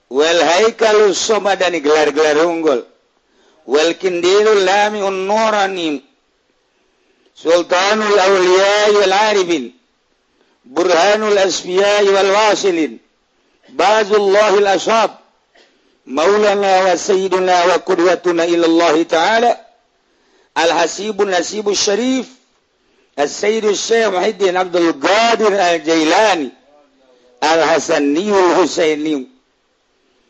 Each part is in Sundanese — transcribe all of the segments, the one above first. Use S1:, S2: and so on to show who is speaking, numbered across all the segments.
S1: Wal haikalus somadani gelar-gelar unggul. Wal kindilul lamiun nurani sultanul awliya wal arifin burhanul asfiya wal wasilin bazullahil ashab maulana wa sayyiduna wa qudwatuna ila Allah ta'ala al-hasibun nasibus syarif as-sayyidu Syekh Muhyiddin Abdul Qadir Al-Jailani Al-Hasaniyul Husaini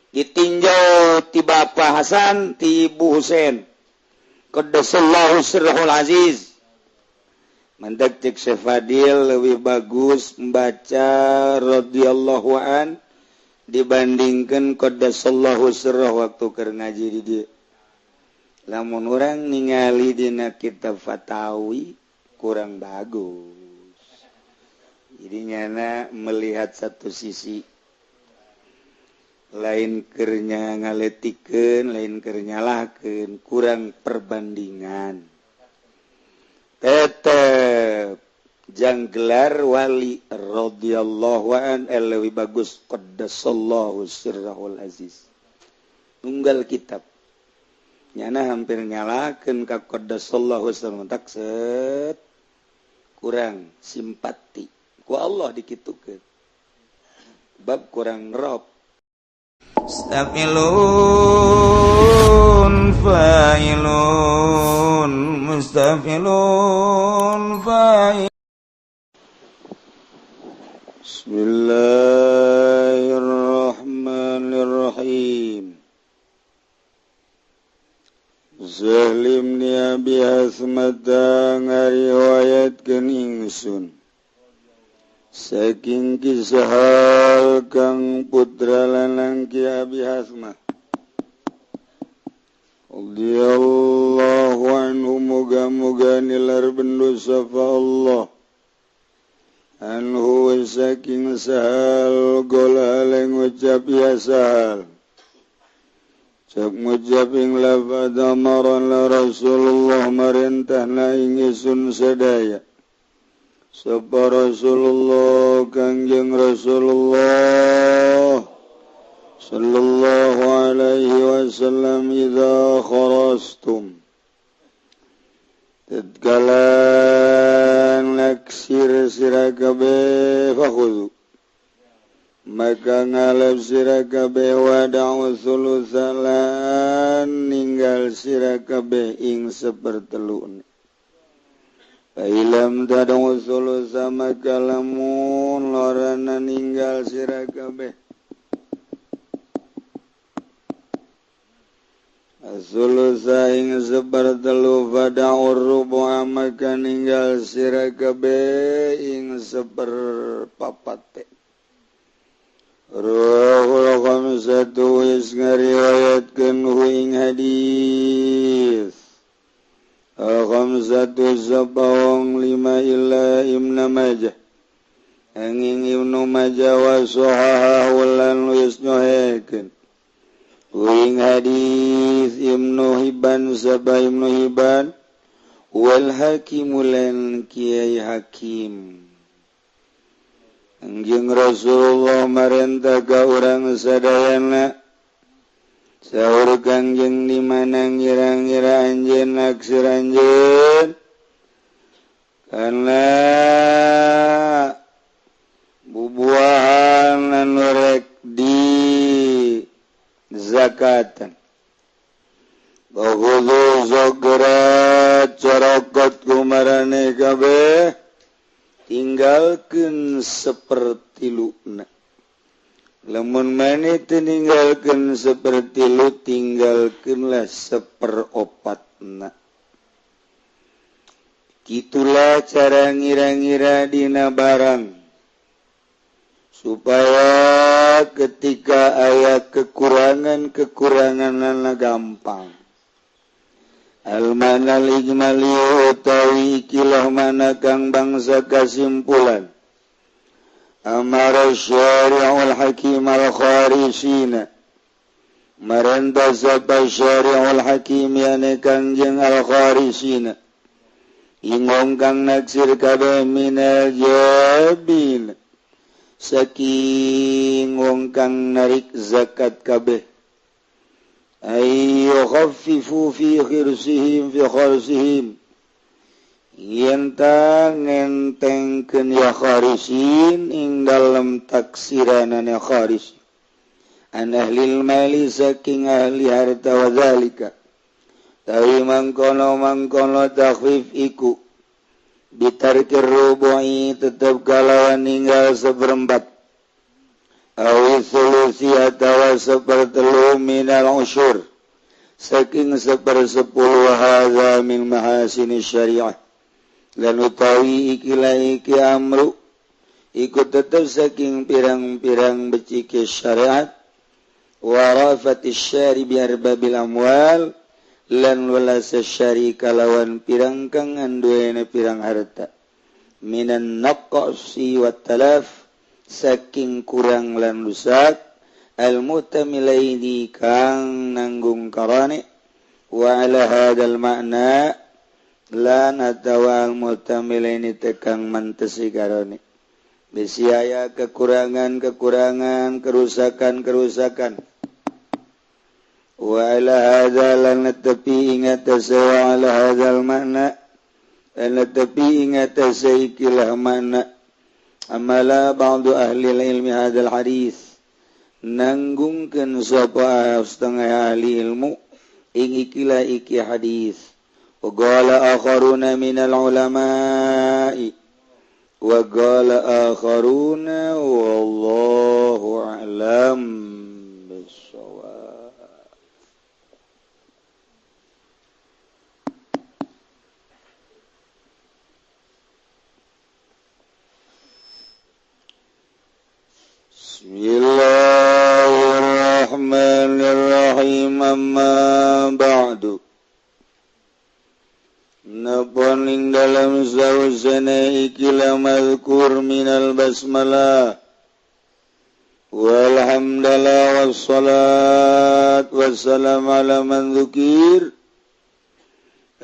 S1: ditinjau ti Bapa Hasan ti Ibu Husain qaddasallahu sirrahul aziz. Mantak cek Syekh Fadil lebih bagus membaca radhiyallahu an dibandingkan qaddasallahu sirrah waktu keur ngaji di dieu. Lamun urang ningali dina kitab Fatawi kurang bagus. Jadi nyana melihat satu sisi lain kernya ngaletikeun, lain keur nyalahkeun, kurang perbandingan. Tetep jang gelar wali radhiyallahu an leuwih bagus qaddasallahu sirrahul aziz. Tunggal kitab. Nyana hampir nyalahkeun ka qaddasallahu sirrahul tak set kurang simpati. Ku Allah dikitukeun. Bab kurang rob. Mustafilun fa'ilun mustafilun fa'il. Bismillahirrahmanirrahim. Zahlim ni Abi Hasmata ngariwayatkeun ingsun saking kisahal kang putra lanang Ki Abi Hasmah radhiyallahu anhu muga-muga nilar bendu sapa Allah anhu saking sahal gola ngucap ya sahal cak ngucap ing lafadz amaran la Rasulullah marentahna ing ingsun sadaya sapa Rasulullah Kangjeng Rasulullah sallallahu alaihi wasallam idza kharastum tatkala naksir sira kabeh fakhudhu maka ngalap sira kabeh wada'u sulusalan ninggal sira kabeh ing seperteluna. Ilam tadong sulusa maka lamun lorana ninggal sira kabeh sulusa ing sepertelu fada'ur rubu'a maka ninggal sira kabeh ing seperpapate. Ruhul khamsatu wis ngariwayatkeun hu ing hadis al-khamsatu sabawang lima illa Ibnu Majah angin Ibnu Majah wa sahahahu lan wis nyohekeun ing hadis Ibnu Hibban saba Ibnu Hibban wal Hakim lan Kiai Hakim. Anjing Rasulullah marentah ka urang sadayana sahur Kangjeng di mana ngira-ngira anjeun naksir anjeun karena bubuahan anu rek di zakatan. Bahudu sogera corokot kumarane kabeh tinggalkeun seperti luna. Lamun maneh teu ninggalkeun seperti lu tinggalkeunlah seperopatna. Kitulah cara ngira-ngira dina barang supaya ketika aya kekurangan-kekuranganna gampang. Al-manal ijmali utawi ikilah mana kang bangsa kasimpulan. Amara syari'ul hakim al-kharisina marenta sapa syari'ul hakim yane kangjeng al-kharisina ingong kang naksir kabeh minal jabin Saking wong kang narik zakat kabeh ay yukhaffifu fi khirsihim fi kharsihim yen ta ngentengkeun ya kharisin ing dalem taksiranana kharis an ahlil mali saking ahli harta wa zalika tawi mangkono-mangkono takhfif iku bitarkir rubu'i tetep kalawan ninggal seperempat awi sulusi atawa sepertelu minal usyur saking sepersepuluh hadza min mahasini syariah lan utawi ikilah iki amru iku tetep saking pirang-pirang becike syariat warafati syari bi arbabil amwal lan welas syari kalawan pirang kang anduene pirang harta minan naqsi wat talaf saking kurang lan rusak al mutamilaini kang nanggung karane wa ala hadzal makna lan atawa al mutamilaini tekang mantesi karane bisi aya kekurangan-kekurangan kerusakan-kerusakan wa ala hadza lan tepi ingat wa ala hadzal makna lan tepi ingat saikilah makna amala ba'du ahli ilmi hadzal hadis nanggungkeun sapa setengah ahli ilmu ing ikilah iki hadis wa qala akharuna minal ulama'i wa qala akharuna wallahu a'lam bissawab. Bismillahirrahmanirrahim. Amma ba'du. Napon ing dalam sausana ikilah mazkur minal basmalah walhamdulillah wassalat wassalam ala man dzukir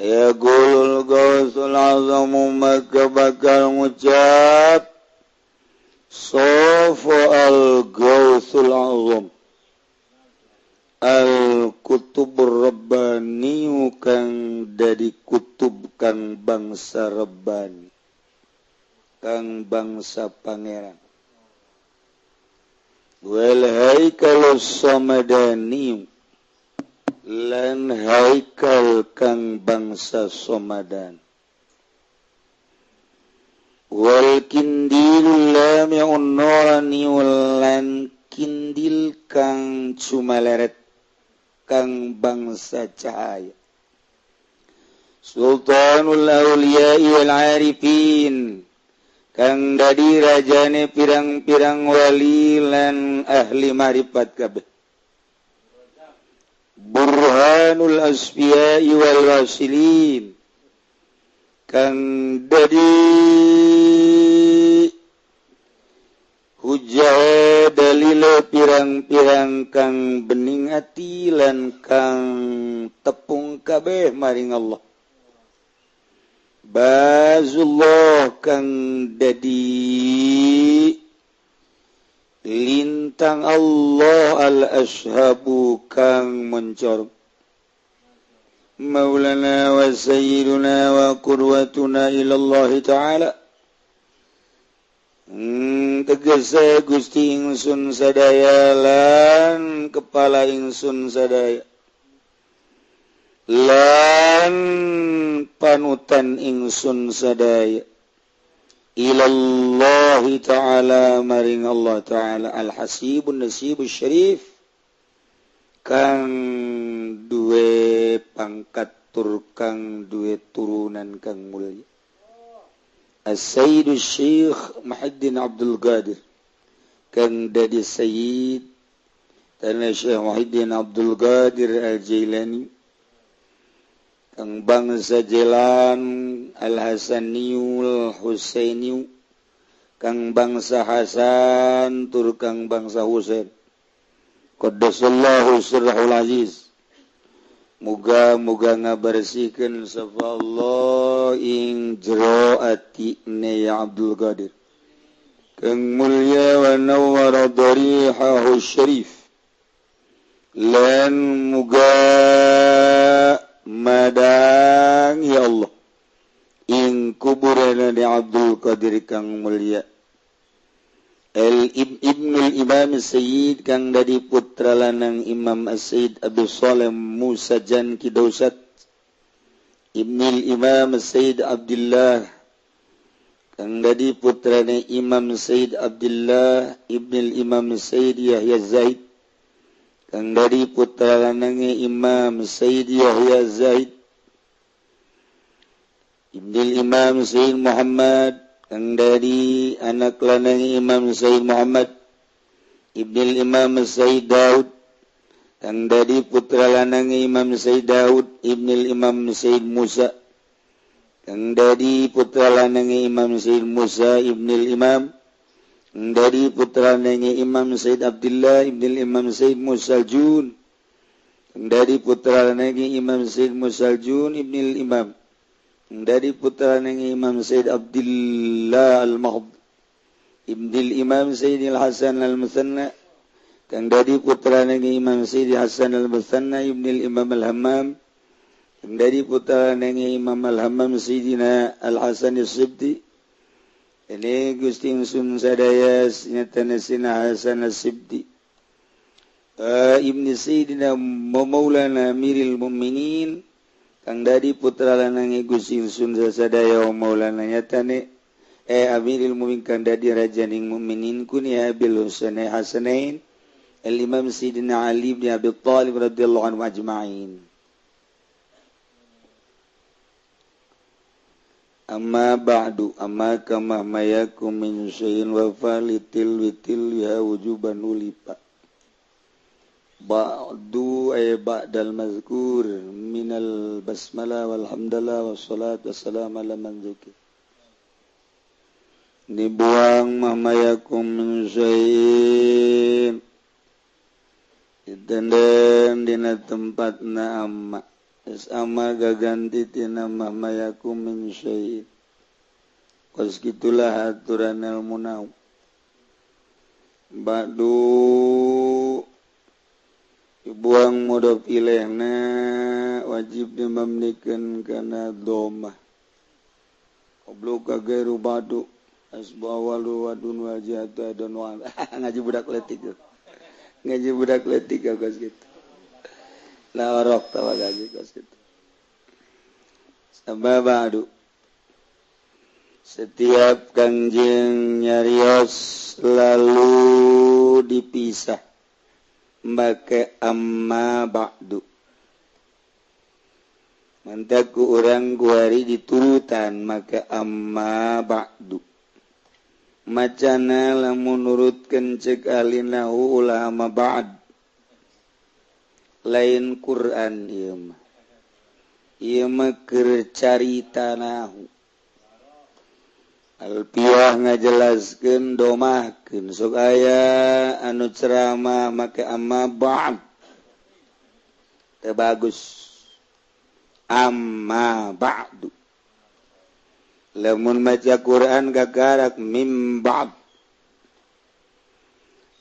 S1: yaqulul gausul azamu maka bakal ngucap sofa al gausul azam al kutubur rabbani kang dari kutub kang bangsa rabbani kang bangsa pangeran wal haikalus samadani lan haikal kang bangsa somadan wal kindil lami'un nurani lan kindil kang cumaleret kang bangsa cahaya sultanul awliya wal arifin kang dadi rajane pirang-pirang wali lan ahli marifat kabeh burhanul asfiya wal wasilin kang dadi hujah dalile pirang-pirang kang bening ati lan kang tepung kabeh maring Allah bazullah kang dadi lintang Allah al-ashabu kang mencor maulana wa sayyiduna wa qurwatuna ila Allah ta'ala tegese Gusti ingsun sadaya lan kepala ingsun sadaya lan panutan ingsun sadaya ilallahi ta'ala maring Allah ta'ala al-hasibun nasibus syarif kang duwe pangkat tur kang duwe turunan kang mulya As-Sayyid Syekh Muhyiddin Abdul Qadir kang dadi sayyid tanah Syekh Muhyiddin Abdul Qadir Al-Jailani kang bangsa Jelan Al-Hasaniyul Husainiyu kang bangsa Hasan tur kang bangsa Husain qaddasallahu sirrahul aziz muga-muga ngabersihkeun sapa Allah ing jero atine ya Abdul Qadir Kang mulia wa nawwara darihahu syarif lan muga madang ya Allah ing kuburana di Abdul Qadir kang mulia El Ibnul Imam Sayyid kang dadi putra lanang Imam As-Sayyid Abu Saleh Musa Jan Kidausat Ibnul Imam Sayyid Abdullah kang dadi putrane Imam Sayyid Abdullah Ibnul Imam Sayyid Yahya Zaid kang dadi putra lanange Imam Sayyid Yahya Zaid Ibnul Imam Sayyid Muhammad kang dadi anak lanange Imam Sayyid Muhammad Ibnul Imam Sayyid Daud kang dadi putra lanange Imam Sayyid Daud Ibnul Imam Sayyid Musa kang dadi putra lanange Imam Sayyid Musa Ibnul Imam kang dadi putra lanange Imam Sayyid Abdullah Ibnul Imam Sayyid Musa Jun kang dadi putra lanange Imam Sayyid Musa Jun Ibnul Imam kang dadi putra lanange Imam Sayyid Abdullah Al-Mahd Ibnul Imam Sayyid Al-Hasan Al-Musanna kang dadi putra lanange Imam Sayyid Hasan Al-Musanna Ibnul Imam Al-Hammam dari putra nengi Imam Al-Hammam Sayyidina Al-Hasan As-Sibti ini Gusti Ingsun sadaya nyatana Sina Hasan As-Sibti Ibni Sayyidina Maulana Amiril Mukminin kang dari putra lanange Gusti Ingsun sadaya Maulana nyatane Amiril Mukminin kang dadi rajaning mukminin kunia Abil Husain Hasanain Al-Imam Sayyidina Ali bin Abi Thalib radhiyallahu anhu ajma'in. Amma ba'du amma kama mayakum min syai'in wa falitil witil ya wujuban ulipa ba'du ay ba'dal mazkur minal basmalah walhamdulillah wassalatu wassalamu ala man dzukir dibuang mahmayakum min syai'in ditendem dina tempatna amma sama gaganti tina mahmayakum min syai'. Kos gitulah aturan ilmu nau. Ba'du dibuang mudhof ilaihna wajib dimamnikeun kana dhammah. Qablu ka gairu ba'du asbu awalu wadun wajhatu adon wa ngaji budak leutik. Ngaji budak leutik kos kitu. Lawarok tawa gaji kos kitu. Sama ba'du setiap kanjeng nyarios lalu dipisah make amma ba'du. Mantaku urang guari diturutan make amma ba'du. Macana lamun nurutkeun ceuk alinahu ulah amma ba'd. Lain Quran ieu mah. Ieu mah keur carita nahu. Alpiah ngajelaskeun domahkeun sok aya anu ceramah make amma ba'd. Teu bagus. Amma ba'du. Lamun maca Quran gagarak mim ba'd.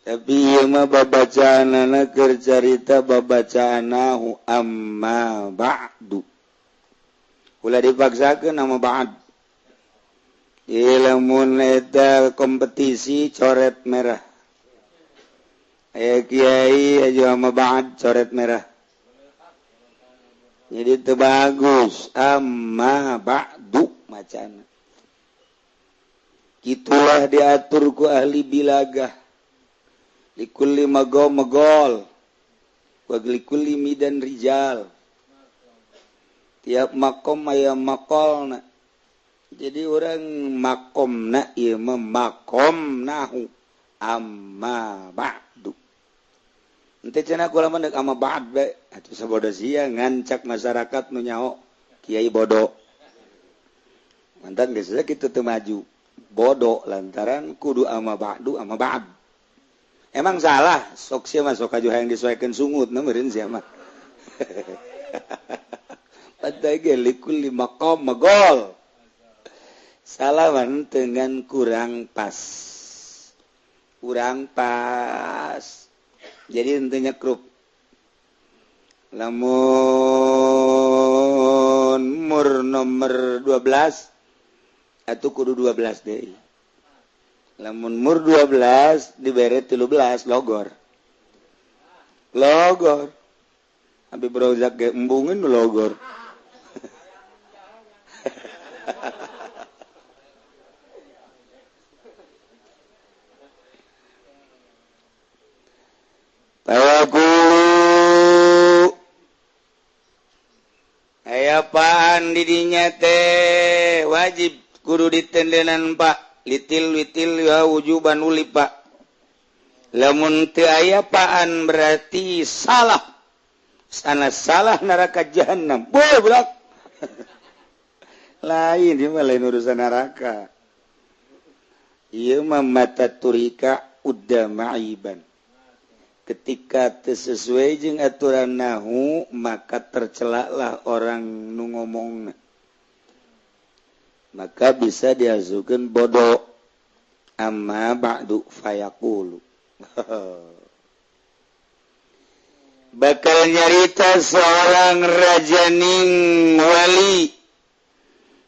S1: Tapi ieu mah babacaanana keur carita babacaanahu amma ba'du. Ulah dipaksakeun amma ba'd. Lamun eta kompetisi coret merah. Aya kiai aja amma ba'd coret merah. Jadi teu bagus amma ba'du macana. Kitulah diatur ku ahli bilagah. Likulli magom magol wa likulli midan rijal. Tiap makom aya makolna. Jadi orang makomna ieu mah makom nahu amma ba'du. Ente cenah kula mah deuk amma ba'd bae atuh sabodo sia ngancak masyarakat nu nyaho kiai bodoh. Mantan geus kitu teu maju. Bodoh lantaran kudu amma ba'du amma ba'd. Emang salah sok sia mah sok aju hayang disoekeun sungut na meureun sia mah. Padahal ge likulli maqam magol. Salaman dengan kurang pas. Urang pas. Jadi henteu nyekrup. Lamun mur nomor 12 atuh kudu 12 deui. Lamun mur 12 dibere 13 logor. Logor. Habib Rozak ge embungeun logor. Tawakulu aya paan didinya teh wajib kudu ditendenan Pak litil witil ya wujuban uli Pak. Lamun teu aya paan berarti salah. Sana salah neraka jahanam. Boleh bulak. Lain ieu mah lain urusan neraka. Ieu mah mata turika udda ma'iban. Ketika tersesuai jeung aturan nahu maka tercelaklah orang nu ngomongna. Maka bisa diazukeun bodoh. Amma ba'du fayaqulu. Bakal nyarita seorang rajaning wali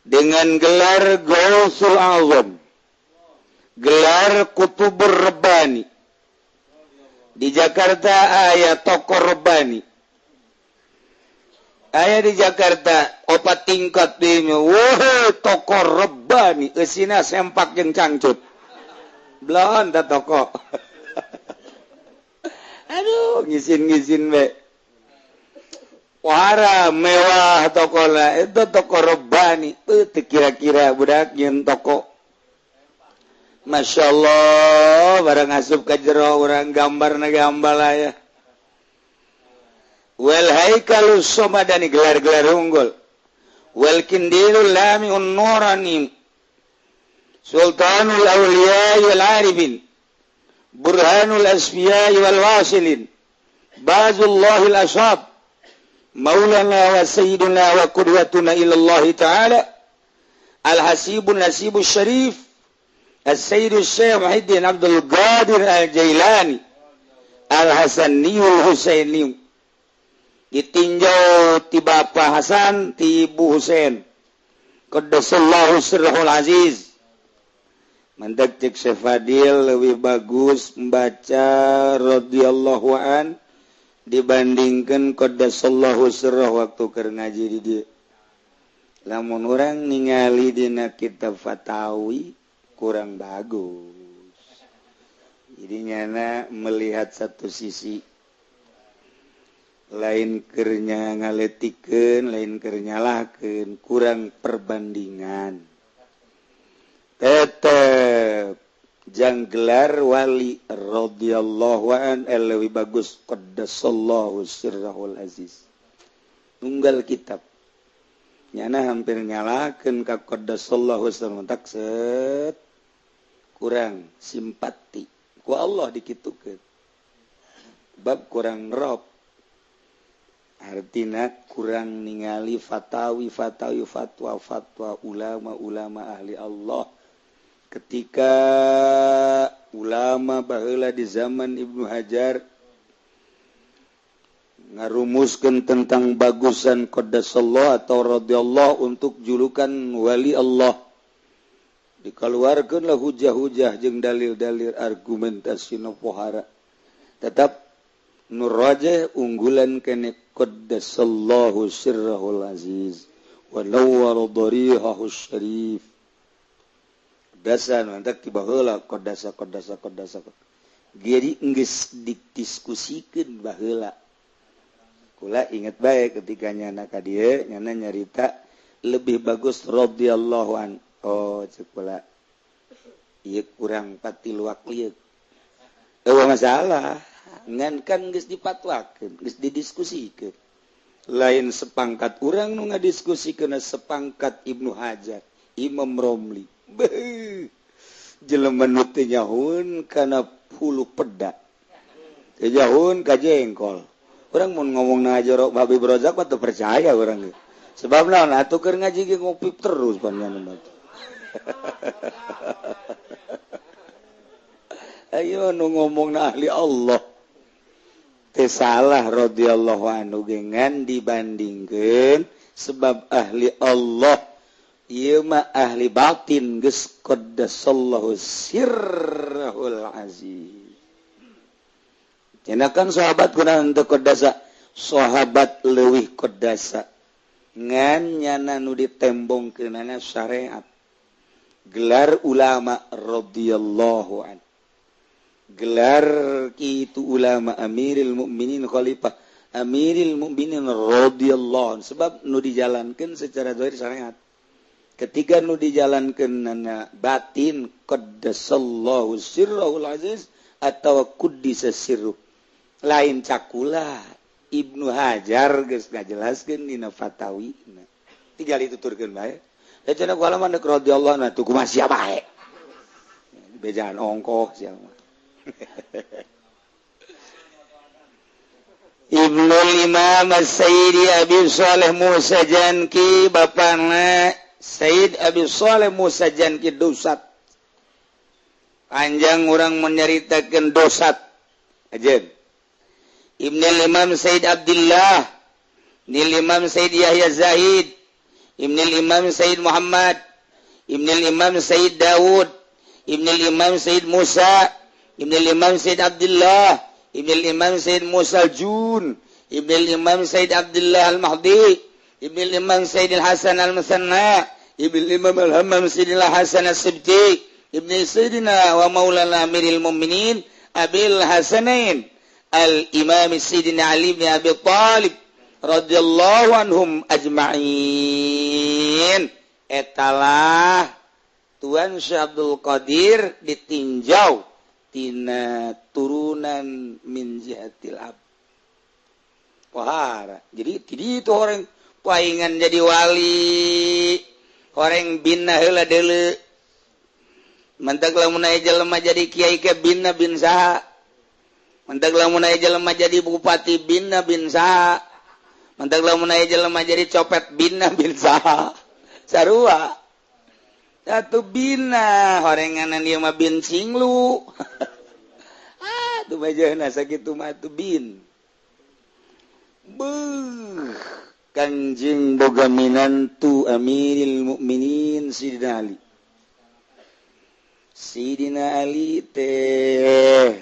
S1: dengan gelar Gausul Azam, gelar Kutubur Rabbani. Di Jakarta aya tokoh Rabbani. Aya di Jakarta opat tingkat dinya. Wah, tokoh Rabbani eusina sempak jeung cangcut. Belon ta toko. Aduh, ngisin-ngisin be. Wara mewah tokona itu toko Rabbani. Teu kira-kira budak nyeun toko. Masya Allah, barang asup ka jero urang gambarna gambar aya. Wal haikalus somadani gelar-gelar unggul. Wal kindilul lamiun nurani. Sultanul awliya wal arifin. Burhanul asfiya wal wasilin. Bazullahil ashab. Maulana wa sayyiduna wa qudwatuna ila Allah ta'ala. Al-hasibun nasibus syarif. As-Sayyid Syekh Muhyiddin Abdul Qadir Al-Jailani Al-Hasaniyul Husaini. Ditinjau ti Bapak Hasan ti Ibu Husain. Qaddasallahu sirrahul aziz. Mantak cek Syekh Fadil lebih bagus membaca radhiyallahu an dibandingkan qaddasallahu sirrah waktu keur ngaji di dieu. Lamun urang ningali dina kitab Fatawi kurang bagus. Jadi nyana melihat satu sisi, lain kernya ngaletikeun, lain keur nyalahkeun, kurang perbandingan. Tetep jang gelar wali radhiyallahu an leuwih bagus qaddasallahu sirrahul aziz. Tunggal kitab. Nyana hampir nyalahkeun ka qaddasallahu sirrahul tak set. Kurang simpati ku Allah dikitukeun. Bab kurang rob. Artina kurang ningali fatawi fatawi fatwa fatwa ulama-ulama ahli Allah. Ketika ulama baheula di zaman Ibnu Hajar ngarumuskeun tentang bagusan qaddasallahu atau radhiyallahu untuk julukan wali Allah. Dikeluarkanlah hujah-hujah jeung dalil-dalil argumentasi nu pohara. Tetap nur rajah unggulan kene qaddasallahu sirrahul aziz wa nawwara darihahu syarif. Dasar mantak ti baheula qaddasa qaddasa qaddasa. Geri geus didiskusikeun baheula. Kula inget bae ketika nyana ka dieu nyana nyarita lebih bagus radhiyallahu an. Oh, cek kula. Ieu kurang patiluak lieu. Eueuh masalah. Ngan kan geus dipatwakeun, geus didiskusikeun. Lain sepangkat urang nu ngadiskusikeun sepangkat Ibnu Hajar, Imam Romli. Beuh. Jelema nu teu nyahoeun kana hulu peda. Teu nyahoeun ka jengkol. Urang mun ngomong na jorok Habib Rozak mah teu percaya urang ge. Sebab naon atuh keur ngaji ge ngopi terus panjenengan mah. Ayo nu ngomongna ahli Allah. Teu salah radhiyallahu anhu gengan dibandingkeun sebab ahli Allah ieu mah ahli batin geus qaddasallahu sirrahul aziz. Cenah kan sahabat kunaon teu qaddasa, sahabat leuwih qaddasa. Ngan nyana nu ditembongkeunana syariat. Gelar ulama radhiyallahu an. Gelar kitu ulama Amiril Mukminin khalifah Amiril Mukminin radhiyallahu an. Sebab nu dijalankeun secara zahir syariat. Ketika nu dijalankeun batin qaddasallahu sirrahul aziz atau quddisa sirruh. Lain cakula Ibnu Hajar geus ngajelaskeun dina Fatawina. Tinggal dituturkeun bae. Da cenah ku alaman deuk radhiyallahu anhu tuh kumaha sia bae. Bejaan ongkoh sia mah. Ibnul Imam As-Sayyidi Abi Shalih Musa Janki bapana Sayyid Abi Shalih Musa Janki dosat. Panjang urang menyaritakeun dosat. Ajeun. Ibnul Imam Sayyid Abdullah, Ibnul Imam Sayyid Yahya Zahid, Ibnul Imam Sayyid Muhammad, Ibnul Imam Sayyid Daud, Ibnul Imam Sayyid Musa, Ibnul Imam Sayyid Abdullah, Ibnul Imam Sayyid Musa Jun, Ibnul Imam Sayyid Abdullah Al-Mahdi, Ibnul Imam Sayyid Al-Hasan Al-Musanna, Ibnul Imam Al-Hammam Sayyid Al-Hasan As-Sibti, Ibnul Sayyidina wa Maulana Amiril Mu'minin Abil Hasanain Al-Imam Sayyidina Ali bin Abi Thalib radhiyallahu anhum ajma'in. Etalah Tuan Syekh Abdul Qadir ditinjau tina turunan min jihatil ab. Wahara. Jadi tidak itu orang paingan jadi wali, orang bina heula deuleu. Mentak lamun aya jelema jadi kiai ke bina bin saha. Mentak lamun aya jelema jadi bupati bina bin saha. Mentak lamun aya jelema jadi copet bina bin saha. Sarua. Satu bina horenganan ieu mah bin cinglu. Ah, tuh bajana sakitu mah tuh bin. Beuh, Kanjeng boga minantu Amiril Mukminin Sidina Ali. Sidina Ali teh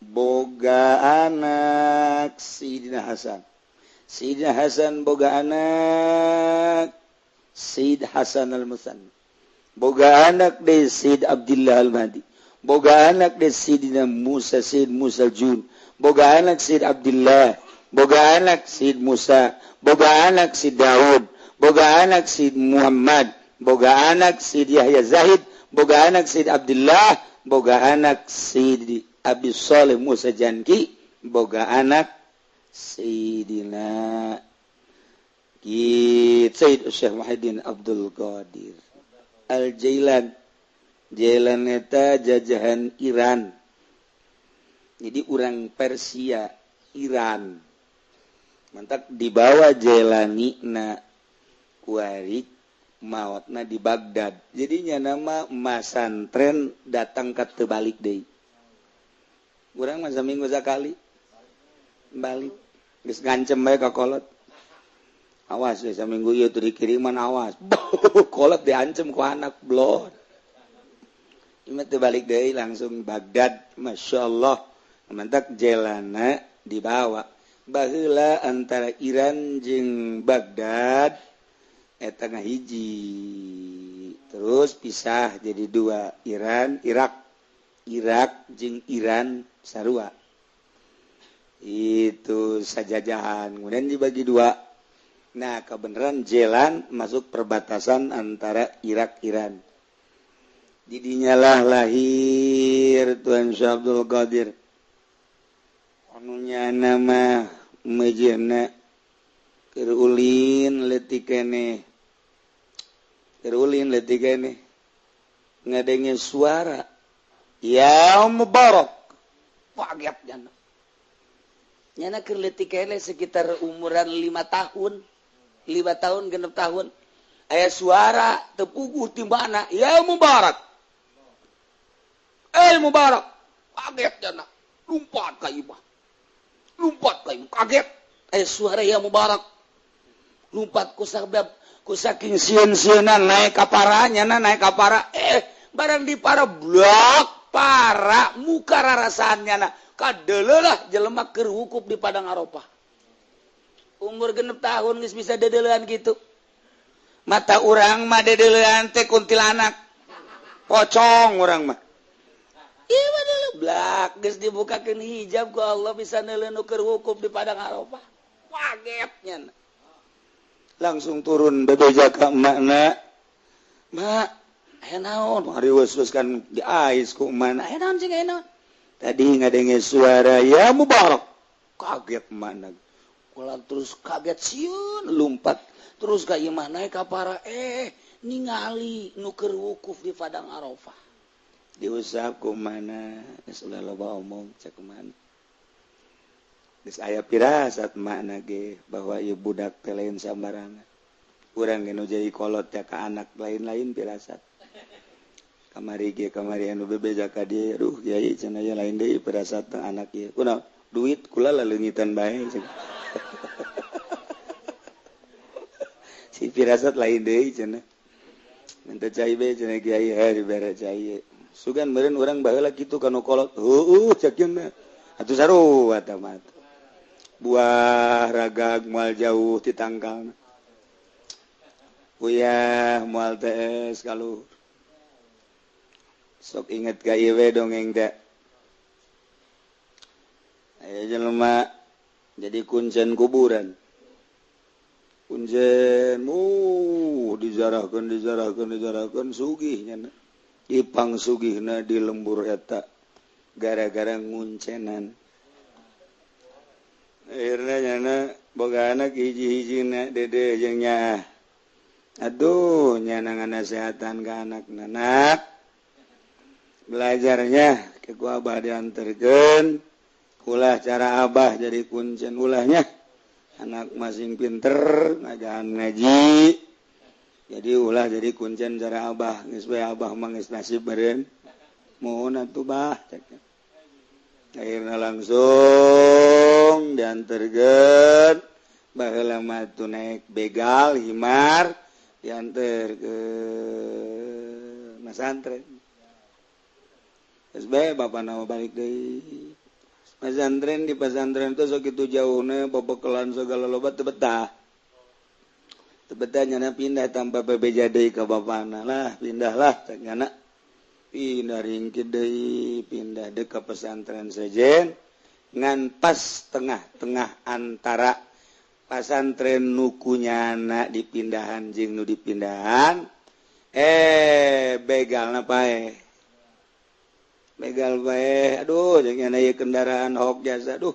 S1: boga anak Sidina Hasan. Sidina Hasan boga anak Sayyid Hasan Al-Musanna. Boga anak de Sayyid Abdullah Al-Mahdi. Boga anak de Sayyidina Musa Sayyid Musa Jun. Boga anak Sayyid Abdullah. Boga anak Sayyid Musa. Boga anak Sayyid Daud. Boga anak Sayyid Muhammad. Boga anak Sayyid Yahya Zahid. Boga anak Sayyid Abdullah. Boga anak Sayyid Abi Shalih Musa Janki. Boga anak Sayyidina Sayyid Syekh Muhyiddin Abdul Qadir Al-Jailan. Jailan eta jajahan Iran. Jadi urang Persia Iran. Mantak dibawa Jailani na kuari maotna di Baghdad. Jadinya nama masantren datang ke terbalik deui. Urang mah saminggu sakali balik. Geus ngancem bae ka kolot. Awas ya saminggu ieu teu dikiriman awas. Kolot diancem ku anak blon. Ieu mah teu balik deui langsung Baghdad. Masya Allah. Mantak jelana dibawa. Baheula antara Iran jeung Baghdad eta ngahiji. Terus pisah jadi dua, Iran, Irak. Irak jeung Iran sarua. Itu sajajahan. Kemudian dibagi dua. Nah, kebenaran jalan masuk perbatasan antara Irak Iran. Didinyalah lahir Tuan Syekh Abdul Qadir. Anunya nama mejena keur ulin leutik keneh. Keur ulin leutik keneh. Ngadenge suara ya Mubarak. Kaget jana. Nyana keur leutik keneh sekitar umuran 5 tahun. 5 tahun 6 tahun. Aya suara teu puguh ti mana? Ya Mubarak. Eh Mubarak. Kaget jana, lompat ka imah. Lompat ka imah, kaget. Eh, suara ya Mubarak. Lompat ku sabab ku saking sieun-sieunan naik ka paranya, naik ka para. Eh, barang di para blok para muka rarasaannya na kadeuleuh jelema keur wukuf di Padang Arafah. Umur 6 tahun geus bisa dedeulean gitu. Mata urang mah dedeulean teh kuntilanak. Pocong urang mah. Iya mah blak geus dibukakeun hijab ku Allah, bisa neuleuh nu keur wukuf di Padang Arafah. Kagetnya. Langsung turun bebeja ka emakna. Mak, aya naon? Hariweus kan diais ku emakna. Aya naon cing, aya naon? Tadi ngadenge suara ya Mubarak. Kaget emakna. Kula terus kaget sieun, lumpat terus ka imah, naik ka para, eh, ningali nu keur wukuf di Padang Arafah. Diusap ku mana, geus ulah loba omong cek mana. Geus aya pirasat makna ge bahwa ieu budak teh lain sambarangan. Urang ge nu jadi kolot ya ka anak lain-lain pirasat. Kamari ge, kamari anu bebeja ka dieu, "Aduh kiai," cenah, "ya lain deui pirasat anak ieu." Kunaon? Duit kula laleungitan bae cenah. Si pirasat lain deui cenah. Minta cai be cenah kiai, heh dibere cai. Sugan meureun urang baheula kitu ka nu kolot. Heueuh cek cenah. Atuh sarua eta mah. Buah ragag moal jauh ti tangkalna. Uyah moal tees kaluhur. Sok inget ka ieu we dongeng teh. Aya jelema jadi kuncen kuburan. Kuncen dijarahkeun, dijarahkeun, dijarahkeun, sugih nya. Ipang sugihna di lembur eta gara-gara nguncenan. Akhirnya nyana boga anak hiji-hijina, dede jeung nyaah. Aduh, nyana nganasehatan ka anak, "Anak, belajarnya ke ku abah dianterkeun, ulah cara abah jadi kuncen, ulahnya. Anak masing pinter ngajahan ngaji, jadi ulah jadi kuncen cara abah. Geus we abah mah geus nasib beureun." "Mohon atuh, bah," cek. Akhirnya langsung diantarkan. Baheula mah tuh naik begal himar, diantar ke masantren. Geus bae bapak nama balik deui pesantren. Di pesantren tuh sakitu jauhna, bebekelan segala loba, teu betah, teu betah. Nyana pindah tanpa bebeja deui ka bapana lah. "Pindahlah," cek nyana. Pindah ringkit deui, pindah deui ka pesantren sejen, ngan pas tengah-tengah antara pasantren nu ku nyana dipindahan jeung nu dipindahan, eh, begalna paeh, begal bae. Aduh, jeung nyana ieu kendaraan hok jasa, aduh,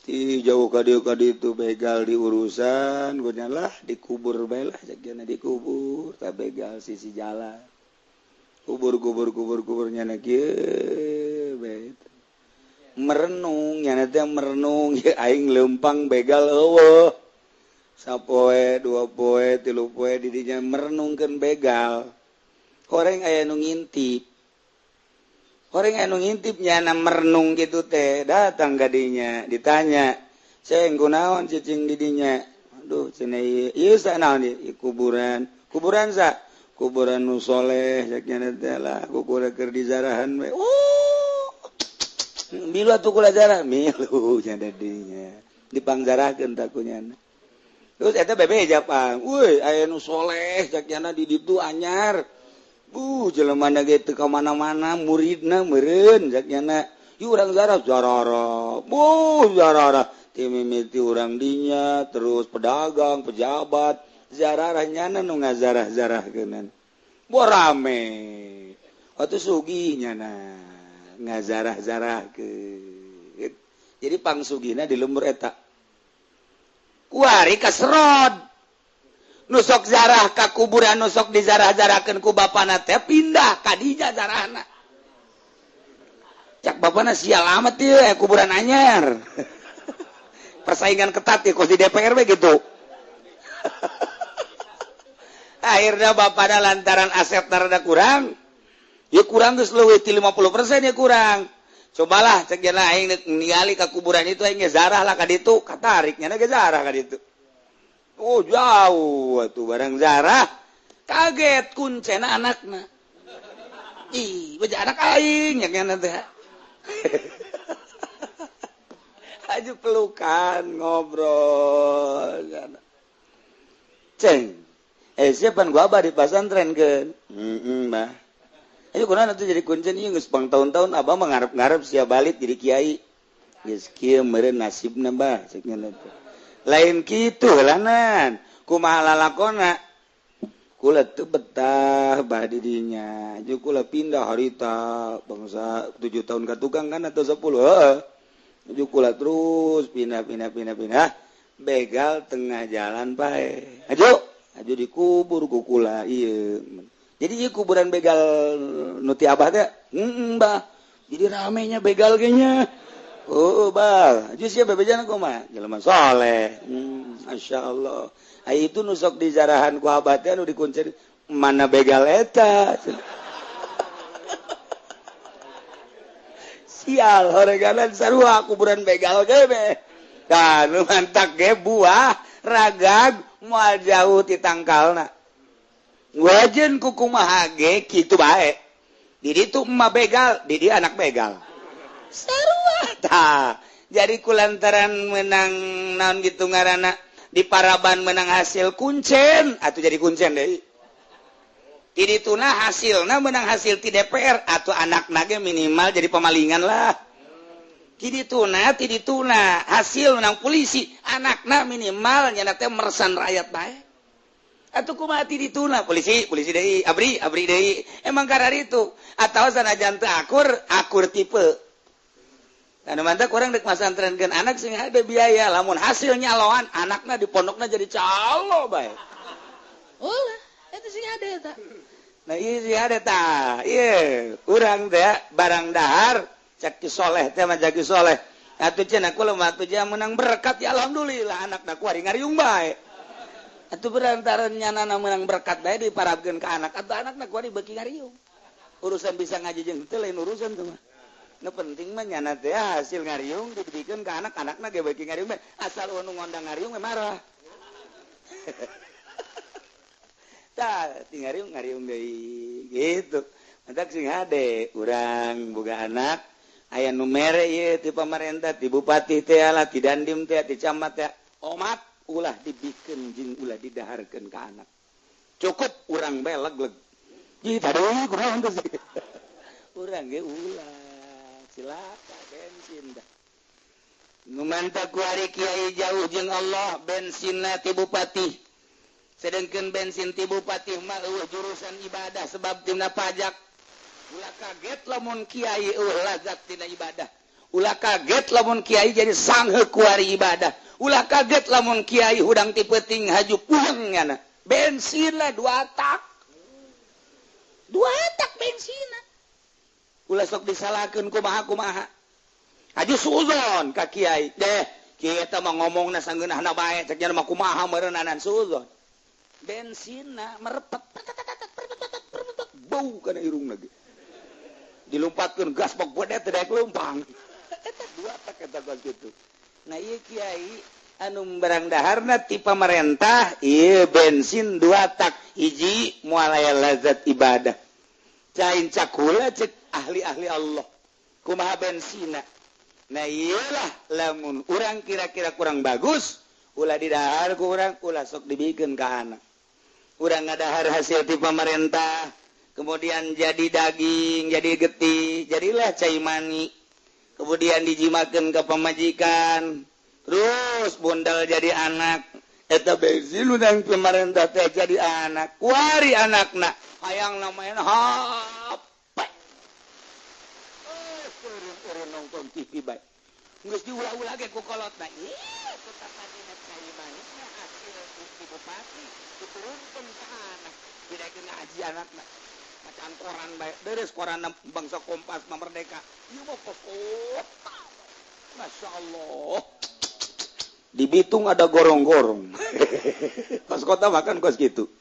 S1: ti jauh ka dieu ka ditu begal diurusan ku lah, dikubur bae lah cek nyana. Dikubur ta begal sisi jalan, kubur, kubur, kubur, kubur. Nyana kieu bae merenung, nyana teh merenung ya, aing lempang begal eueuh sapoe, 2 poe, 3 poe didinya merenungkeun begal. Horeng aya nu ngintip, horeng aya nu ngintip nyana merenung gitu teh. Datang kadinya, ditanya, "Ceng, kunaon cicing didinya?" "Aduh," cenah, "ieu ieu sa naon ieu?" "Kuburan." "Kuburan sa?" "Kuburan nu soleh," cek nyana teh. "Lah, kuburan keur dizarahan we." "Oh, milu atuh kula jarah." Milu nya dinya, dipangjarahkeun tah ku nyana. Terus eta bebeja pang, "Woi, aya nu soleh," cek nyana, "di ditu anyar. Jelema ge teu ka mana-mana muridna meureun," cek nyana. "Yuk urang zarah." Zarara, buh, zarara ti mimiti urang dinya, terus pedagang, pejabat, zararah. Nyana nu ngazarah-zarahkeunan. Boh, rame atuh, sugih nyana ngazarah-zarahkeun. Jadi pangsugihna di lembur eta. Kuari kaserod nusok zarah ka kuburan, nusok dizarah-zarahkeun ku bapana teh pindah ka dinya zarahna. Cak bapana, "Sial amat ieu, eh, kuburan anyar." Persaingan ketat ya, kos di DPR we gitu. Akhirnya bapana lantaran aset rada kurang ya, kurang geus leuwih ti 50% ya kurang. Cobalah cek jana aing ningali ka kuburan itu aing ge zarah lah ka ditu, katariknya ge zarah ka ditu. Oh jauh atuh barang zarah. Kaget kuncena anakna. Ih, beja anak aing nya kana teh. Aju pelukan ngobrol. Ceng. Siapa gua abah di pasantren keun? Heeh, Bah. Ayo kunaon atuh jadi kuncen ieu geus pang tahun-tahun abah mah ngarep-ngarep sia balik jadi kiai. Geus kieu meureun nasibna bah cek nya teh. Lain kitu heulanan. Kumaha lalakona? Kula teu betah bah di dinya. Jeung kula pindah harita bangsa 7 tahun ka tukang kan atau 10 heeh. Jeung kula terus pindah pindah pindah pindah begal tengah jalan pae. Ajo, ajo dikubur ku kula ieu. Jadi ieu kuburan begal nu ti abah teh, heeh bah. Jadi ramenya begal ge nya. Oh, bah, ajo sia bebejana kumaha? Jelema soleh. Masyaallah. Ai itu nu sok dijarahan ku abah teh nu dikuncen mana begal eta. Sial horeganan sarua kuburan begal ge be. Tah nu mantak ge buah ragag moal jauh ti tangkalna. Wajen kukumaha ge kitu bae. Di ditu emak begal, di dieu anak begal. Sarua tah. Jadi kulantaran menang naon gitu ngaranna di paraban menang hasil kuncen atau jadi kuncen deui. Di dituna hasilna menang hasil ti DPR atau anakna ge minimal jadi pemalingan lah. Ti dituna hasil menang polisi, anakna minimal nya teh mersan rakyat bae. Atuh kumaha ti dituna polisi, polisi deui, abri, abri deui. Emang kararitu atawa sanajan teu akur, akur tipe. Anu mantap kurang dek masantrenkeun anak sing ada biaya lamun hasilnya loan anakna di pondokna jadi calo bae.
S2: Ulah, eta sing ada eta.
S1: Nah ieu sing ada tah. Ieu urang teh barang dahar cek ki soleh teh mah jaki soleh. Atuh cenah kula mah atuh menang berkat ya alhamdulillah anakna kuari ngariung bae. Atuh berantaran nyanana menang berkat bae diparabkeun ka anak atuh anakna kuari beuki ngariung. Urusan bisa ngaji jeung teu lain urusan tuh mah. Nu penting mah nyana teh hasil ngariung dibikeun ka anak-anakna ge beuki ngariung bae. Asal nu ngondang ngariung mah marah. Tah ti ngariung ngariung deui gitu. Mantak sing hade urang boga anak aya nu mere ieu ti pamarentah, ti bupati teh lah, ti dandim teh, ti camat teh. Omat ulah dibikeun jeung ulah didaharkeun ka anak. Cukup urang bae leg-leg. Ih tadi kunaon teh. Urang ge ulah cilaka bensin dah. Nu mantap ku ari kiai jauh jeung Allah bensinna ti bupati. Sedengkeun bensin ti bupati mah eueuh jurusan ibadah sebab tina pajak. Ulah kaget lamun kiai eueuh lazat tina ibadah. Ulah kaget lamun kiai jadi sangheuk ku ari ibadah. Ulah kaget lamun kiai hudang ti peuting haju pulang nyana. Bensinna dua tak. Dua tak bensinna. Ulah sok disalahkeun kumaha-kumaha. Haji suuzon ka kiai. Deh, kiai eta mah ngomongna sangeunahna bae, cek nya mah kumaha meureunanan suuzon. Bensinna merepet, bau kana irungna ge. Dilumpatkeun gas bok bodet teh daek leumpang. Eta dua tak eta gas kitu. Nah ieu kiai anu barang daharna ti pamarentah, ieu bensin dua tak, hiji moal aya lazat ibadah. Cain cakula cek ahli-ahli Allah kumaha bensina. Nah iyalah lamun urang kira-kira kurang bagus ulah didahar ku urang, ulah sok dibikeun ka anak. Urang ngadahar hasil ti pamarentah kemudian jadi daging, jadi getih, jadilah cai mani, kemudian dijimakeun ka pamajikan, terus bundal jadi anak. Eta bensin urang pamarentah teh jadi anak, kuari anakna hayang main HP. Urang nonton TV bae. Geus diulah-ulah ge ku kolotna. Ih, tetap adina cai manisna hasil ti bupati diturunkeun ka anak. Didaekeun ngaji anakna. Bacaan koran bae. Beres koran bangsa Kompas mah Merdeka. Ieu mah kota. Masya Allah. Di Bitung ada gorong-gorong. Pas kota makan kos gitu.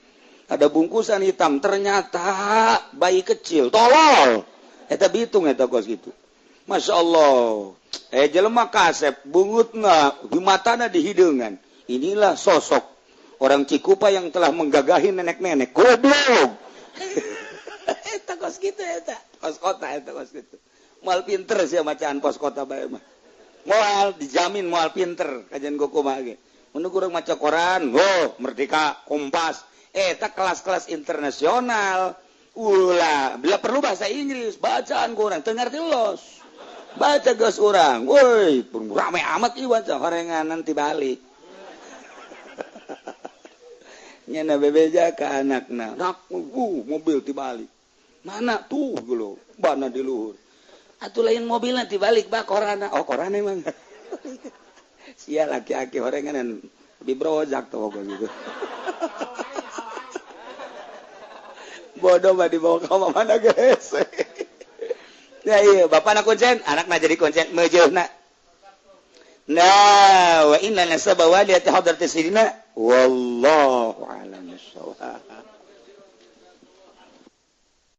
S1: Ada bungkusan hitam, ternyata bayi kecil, tolol. Eta Bitung eta kos gitu. Masya Allah. Jelema kasep bungutna di matana di hideungan. Inilah sosok orang Cikupa yang telah menggagahi nenek-nenek. Goblok. Eta kos kitu eta. Kos kota eta kos kitu. Moal pinter sia macaan pos kota bae mah. Moal dijamin moal pinter kajian gua kumaha ge. Mun urang maca koran, oh Merdeka, Kompas. Eta kelas-kelas internasional. Ulah, bila perlu bahasa Inggris, bacaan kurang, teu ngarti los. Baca geus urang, woi, rame amat ieu baca horengan nanti balik. Nyana bebeja ka anakna, nak mobil ti balik. Mana tuh geuleuh, bana di luhur. Atuh lain mobilna ti balik bah korana. Oh, koran emang. Sia laki-laki horengan lebih brojak tuh gitu. Bodoh mah dibawa ke mana guys. Ya iya, bapak nak kuncen, anak nak jadi kuncen, mejeuhna. Nah, wa inna nasaba waliyati hadrati sayyidina wallahu a'lam bissawab.